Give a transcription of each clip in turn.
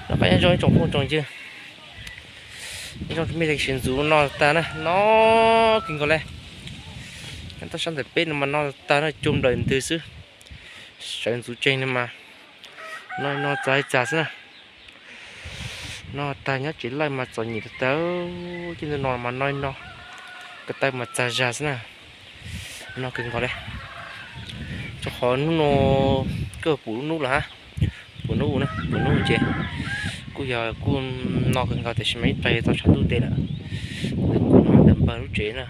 Noj qab nyob zoo ib tsoom phooj tsoom ywg, nyob zoo ib tsoom me ntxhais, sawv ntxuv no tag na, no kawg nkaus li. Nyob toj sab ntawm peb no mas no tag na, cua nplawm ntws xwb. Sawv ntxuv tseg no mas no no txav txav xwb na. No tag nyob tsev lawj mas txom nyem tag tag, ces ntu no mas no no, ko taw mas txag zag xwb na. No kawg nkaus li. Rau qhov hnub no kuj pum lub hnub lawm hab, pum hnub na, pum hnub ces kuj yog kuj no kawg nkaus tiam sis mas ib pliag yuav tau tshav ntuj ntev lawm. Kuv no ntawm npawg lub tsev na,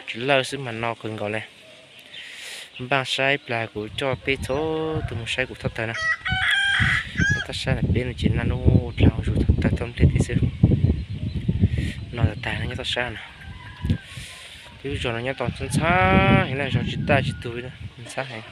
tsev lawj xwb mas no kawg nkaus li. Npaj saib plag kuv coj peb txhua tus mus saib kuv thaj tawg na. Nyob toj sab ntawm peb no ces nag nub ua dlaag ua zug tag tag tau nplej teb xwb. No tag tag nyob toj sab na. Peb lub zos no nyob tau ntxhab ntxhab heev na, zos tsis tag tsis tug li, ntxhab heev.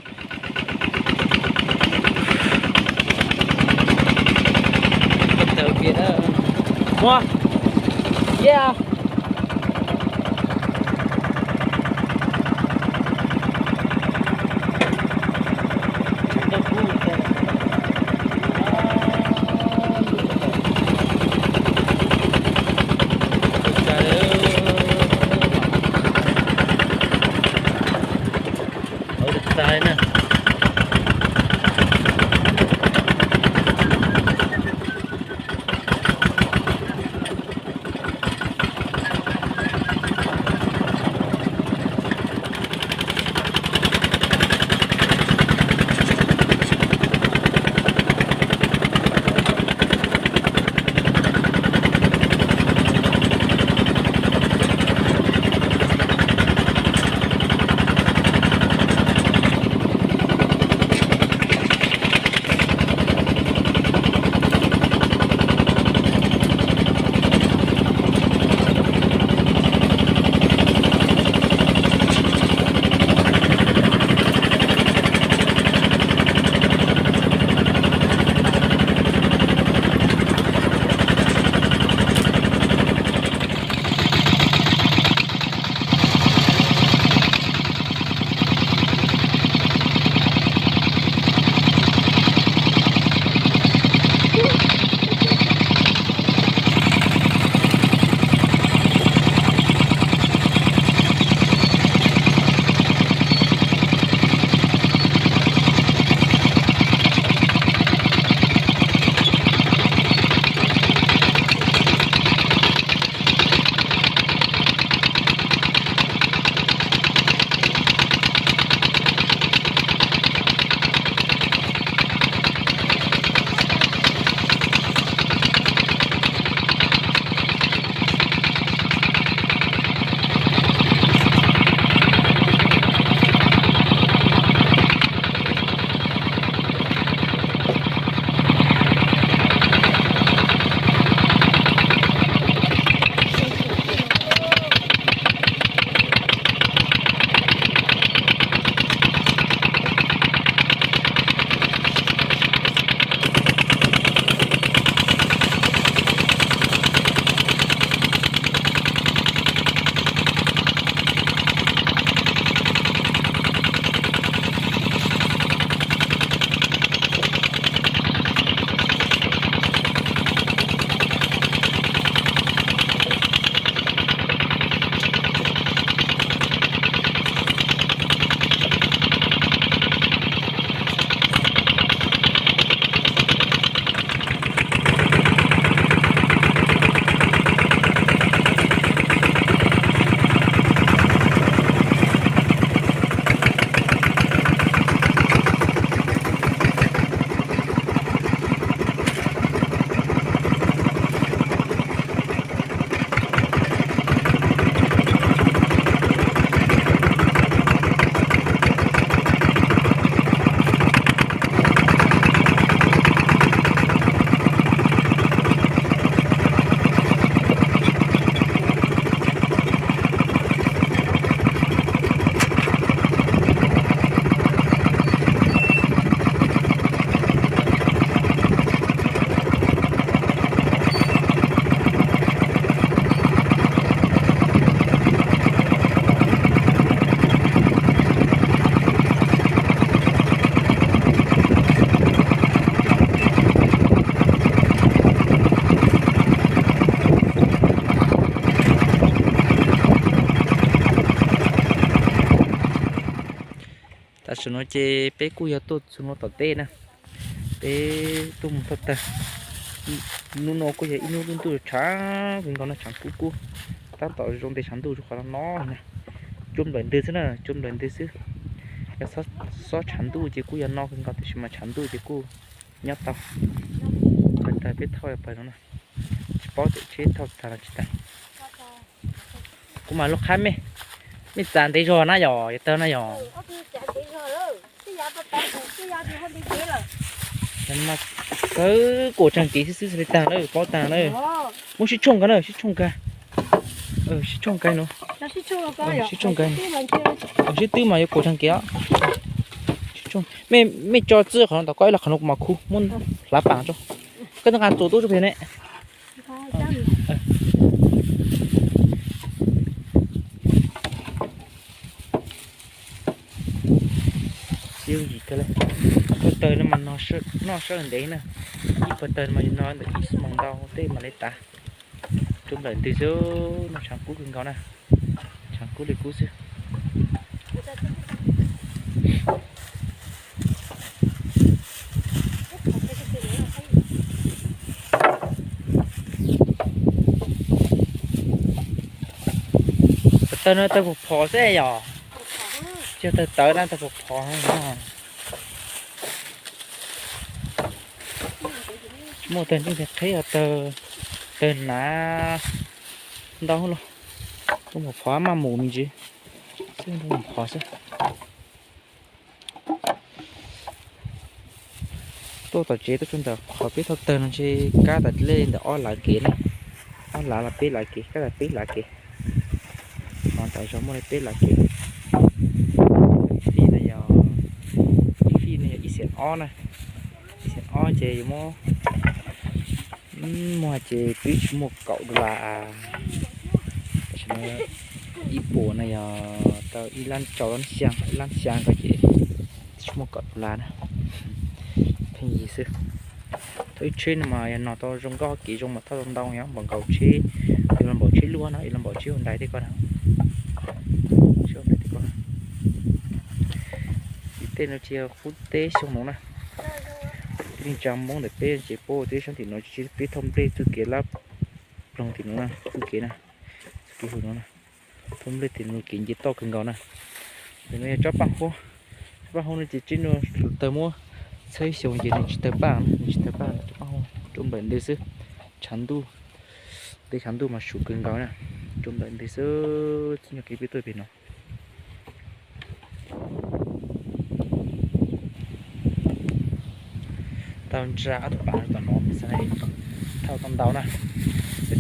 No ces peb kuj yog tuaj txug no tom teb na, peb tuaj mus thauj tawg. Hnub no kuj yog ib hnub ntuj tshav kawg nkaus no, tshav kub kub, tab tom zoo ntev tshav ntuj rau qhov no no na. Cua nplawm ntws xwb na, cua nplawm ntws xwb. Yog xob tshav ntuj ces kuj yog no kawg nkaus, tab sis mas tshav ntuj ces kuj nyob tau. Pawg tawg peb thauj pawg no na, tsis paub tias tsheb thauj tag los tsis tag. Kuv mam lug qha mej, mej txav ntev zog na yog, yog tawg na yog. Txawv kuam tsaag kev xwb xwb li tag na, paub tag na. Muab sib tshooj kag na, sib tshooj kag. Sib tshooj kag no, sib tshooj kag. Sib twb mas yuav kuam tsaag kev os. Mej tso txij qhov no tom koj ib lo qhov no kuv mam khu muab hlav paam tso. Koj tau nqa txuas tuaj tso pem ne. Yooj yim kawg le. Pawg tawg no mas noj sab ntev na. Ib pawg tawg mas no ntawm ib xuab moos ntau tej mam li tas. Cua nplawm ntws xwb, noj tshav kub kawg nkaus na. Tshav kub li kub xwb. Pawg tawg no tawg phom phom xwb yog. Tsis yog tawg tawv na, tawg phom phom no. Tsis muaj tawg ntseej tiag qheb, tawg hnav ntau los, tawg phom phom maj mus me ntsis xwb, tawg phom phom xwb. Tuaj tom tsev tuaj tsuas ntawm qhov peb thauj tawg no ntshe kab tas li ntawm ob lav kev na. Ob lav los peb lav kev, kab tas peb lav kev. Qhov ntawd zog muaj li peb lav kev. Fij no yog, fij no yog ib xees ob na. Ib xees ob ces yuav muab, muag ces twb tsis muaj kaum dollar. Tam sim no ib puas no yog tau ib lab rau lab xyaa, ib lab xyaa ko ces twb tsis muaj kaum dollar na. Pheej yig xwb. Thauj ib tsheb no mas yog no tau zoo nkauj kev zoo mas thauj tau ntau, yog npaum nkaus tsheb, yus los npaum tsheb luaj no, yus los npaum tsheb Hyundai tej ko na. Tsheb Hyundai tej ko. Ces tej no tsis yog qub teb xyoo no na. Tib neeg tsa Hmoob ntawm peb ces puab teb sab tim no tsis, peb thauj nplej txuj kev lab ploog tim no na, txuj kev na, txuj kev hauv no na. Thauj nplej tim no kev nce toj kawg nkaus na. Tim no yog tsob paj huab, tsob paj huab no ces tsheb no tawg muab txhawb xyoo ces nws tsis tawg paj, nws tsis tawg paj, tsob paj huab cua nplawm ntws xwb. Tshav ntuj, tej tshav ntuj mas su kawg nkaus na, cua nplawm ntws xwb. Txij no kev peb tuaj pem no tau ntsa ob tug pav tom no, thauj tau ntau na.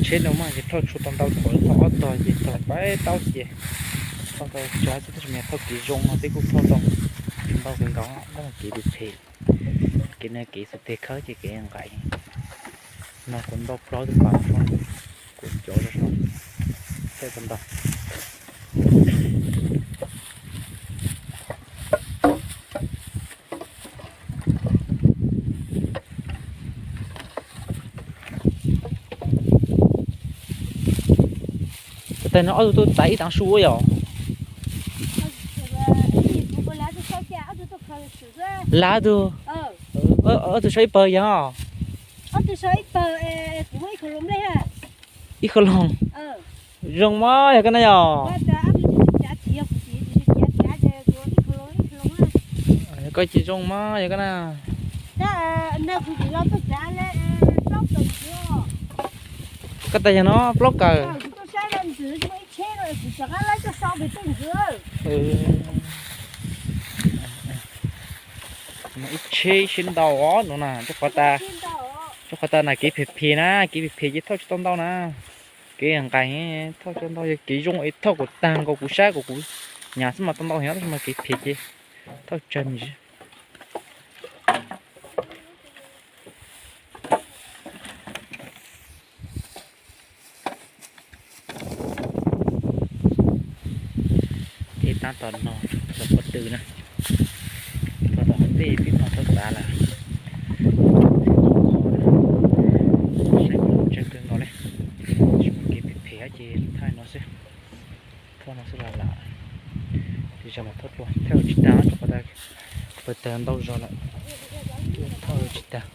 Tsheb no mas ces thauj tshua tau ntau, thaum thauj ob tog ces thauj pab taub ces thauj tau tsawg xwb, tab sis mas thauj kev zoo no peb kuj thauj tau ntau kawg nkaus, tab mas kev phem phem, kev no kev xuas teg khawb ces kev nqaim. No kuv ntau plaub tug pav, kuv cov zoo, thauj tau ntau. Tes no ob tug tuaj txav ib taav su yom? Lav tug, ob tug sau ib pawg yog? Ib khau loog. Zoo mas yog koj na yog? Koj ces zoo mas yog koj na. Koj tas yog no plaub kawm. Ib tsheb, ib tsheb ntau os no na, rau qhov tas na kev phem phem na, kev phem phem ces thauj tsis tau ntau na. Kev nqaim thauj tsis tau ntau, yog kev zoo es thauj kom tag nkaus kuv sab kom kuv nyam xwb mas tau ntau heev, tab sis mas kev phem ces thauj tsawg me ntsis. Peb tab tom no rau pob tw na, rau tom qhov ntej peb no tau tav lawm. Saib tsawg kawg nkaus li, tsis muaj kev phem phem ces thaij no xwb. Thauj no xwb los lam, tsis tau mas thauj dlua, thauj tsis tag rau qhov tas Pawg tag ntau zog lawm, thauj tsis tag,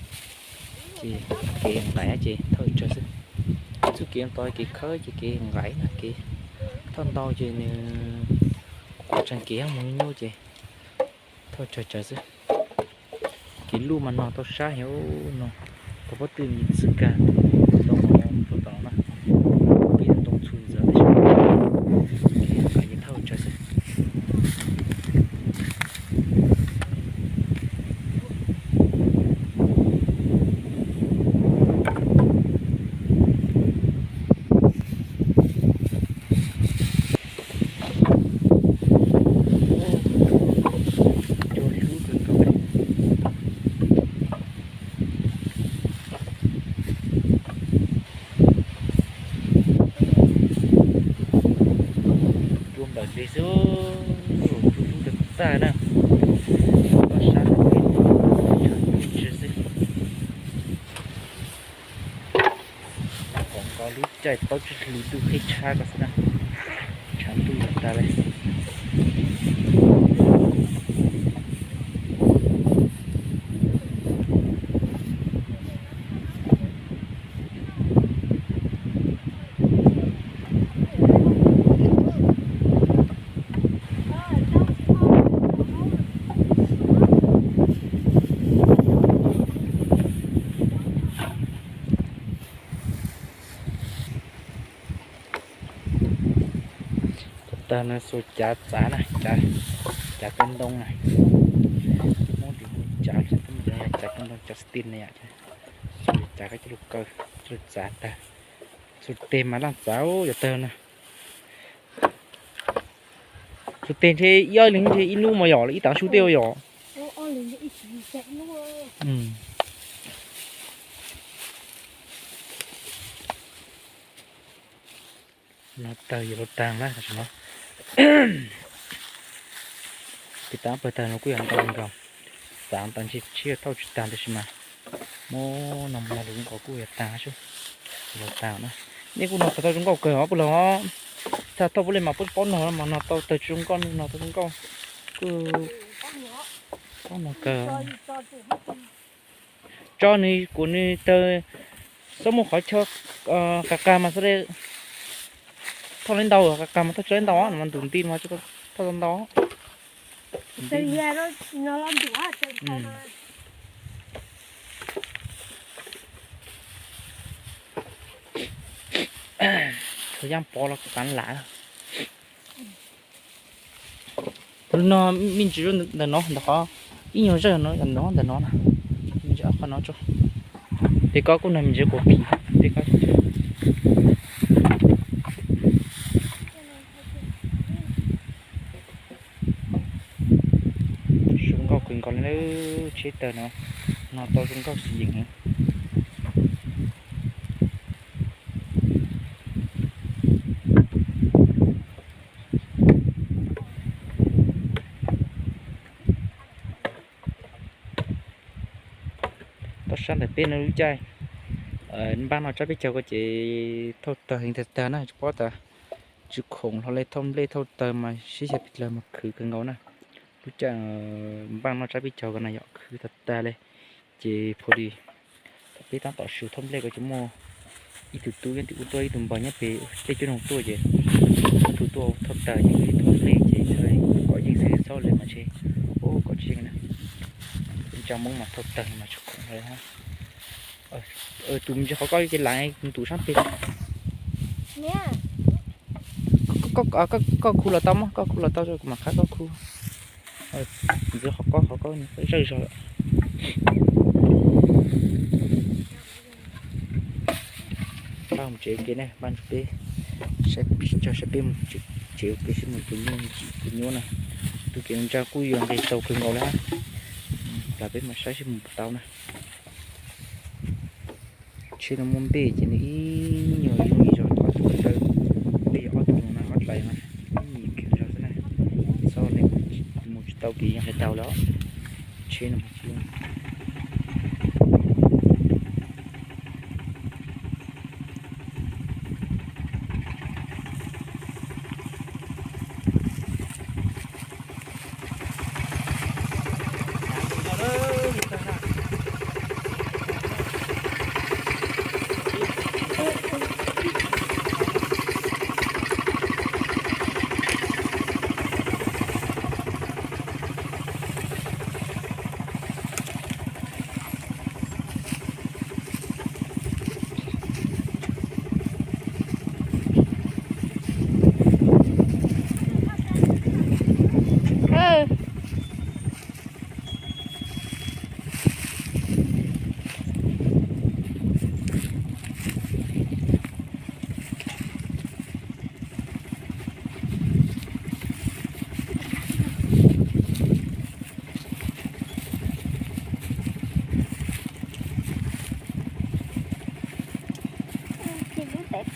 ces kev nqaim ces thauj tsawg xwb. Txuj kev tod kev khawb ces kev nqaim na, kev thauj ntau ces nws kuj tseem kev mus nyuaj ces thauj tsawg tsawg xwb. Kev luj mas no tau sab heev no, tau pob tw ntxhw kag ntoo rau tom no na, peb ntoo txhu ntxiv tab sis kev nqaim ces thauj tsawg xwb. Cua hlub kawg nkaus li. Cua npawm li xwb, cua hlub tag tag na. Koj sab no peb tshav ntuj tsw xwb. Qhov nkaus lub caij plaub tsib hlis ntuj qhib tshab ko xwb na, tshav ntuj tas li. Tag no xuas cav txav na, cav kaw ntoo na. Hmoob tias hu cav, cav kaw ntoo, cav xib tij na yom. Xuas cav ko coj lug kaw, coj lug txav tag. Xuas teg mas laaj txav yog tawg na. Xuas teg ntshe ib ob leeg ntshe ib nub mas yom, ib tav su tej ua yom. No tawg yuav luag taag na tam sim no. Peb tav pawg tag no kuj yog ntau nkaus, xav tas ntshe tshiab thauj tsis tag tab sis mas muab no mus noj lug nkaus kuj yog taag sub. Yuav luag taag na. Nej kuj noj tau zoo nkauj kawg os puj laug os. Txhaj thauj puav leej mas puab tsis paub noj mas noj tau tawg tsis zoo nkauj, noj tau zoo nkauj kuj paub noj kawg. Tso nws kuas nws tawg, xob muaj qhov chaw qas qas mas xwb le. Thauj le ntau qas qas mas thauj tsis le ntau no mas ntus nti mas thauj tau ntau. Txhua yaaj pov los kuj qaav lam. Lub no me ntsis ntawm no ntawm qhov ib nyuag zawj no ntawm no ntawm no na, me ntsis qhov no tso. Tej ko kuj nag me ntsis kuas phim tej ko. Zoo nkauj kawg nkaus li, tsheb tawg no, no tau zoo nkauj xwm yeem heev. Toj sab ntawm peb no lub caij npaj noj tsab peb caug ko ces thauj tawg heev tag tag na, tsis paub tas tsis khoom hlo le, thauj nplej thauj tawg mas sib xyaw pes dlawg mas khwv kawg nkaus na. Lub caij npaj noj tsab peb caug ko na yog khwv tag tag li. Ces phu li peb tab tom su thauj nplej ko ces muaj ib tug tub nyob tim ub tuaj, ib tug npawg nyob pem tej cuab noog tuaj ces ob tug tuaj thauj tawg ces wb thauj nplej ces txhaj kom yeej xwb, txhob li mas ntshe ua kom tsis yeej na. Ntsa Hmoob mas thauj tawg mas tsis khoom hlo. Tus me ntsis qhov koj ces lam ntuj sab peg. Koj khu los tau mog, koj khu los tau kuv mam qhab koj khu. Ntxwv qhov koj, qhov koj zawj zog lawm. Npaj mus tsev ua ke na, npaj ntsuag peb saib pes tsawg, saib peb mus tsev ua ke seb mus puas nyuaj tsis puas nyuaj na. Tus kev ntsa kuj yuav nqis tau kawg nkaus li hab. Peb mam saib seb mus puas tau na. Tsheb no muaj npej ces nws ib nyuag zoo li zog ob tug ko taw, npej yog ob tug no na, ob dlaim no, ib nyuag kheev zog xwb na. Txhob li mus tsis tau kev yog hais tau lawm. Tsheb no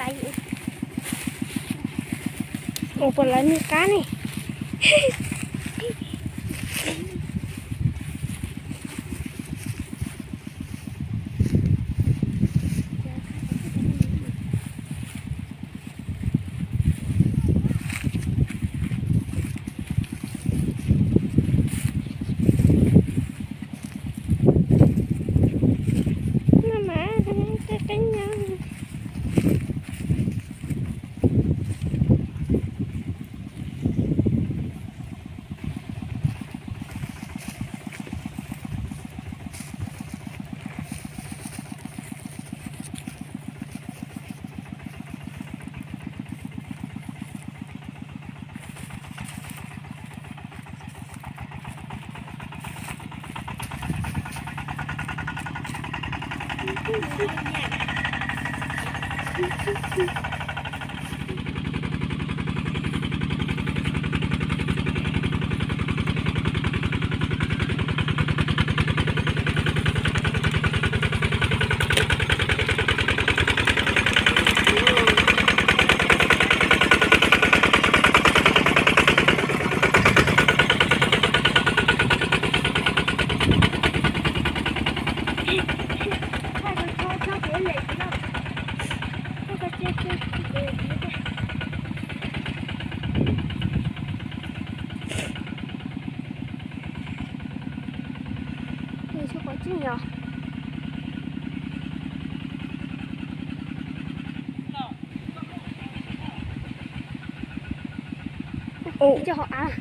Ua puas lawv nws qab ne. Maj mam tej qeeb nyob. Nws tsis qhov tseeb yog. Ua cov hauv av,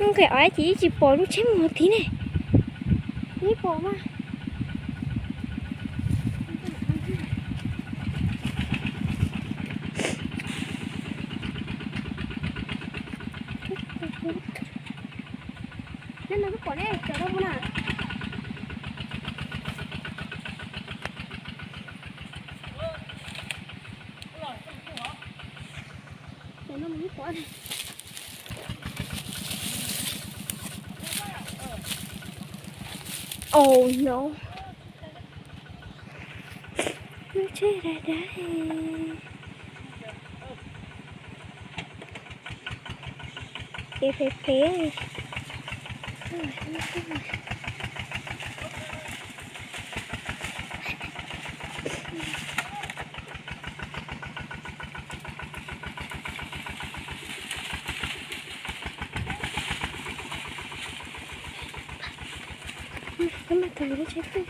nqes av ces yeej tsis pom lub tsheb mus tid ne. Yeej pom mas. Neb no twb pom ne, cov no mus na. Cov no mus twb pom. Oh no. Lub tsheb dav dav. Ces phem phem. Koj mas tau lub tsheb twj.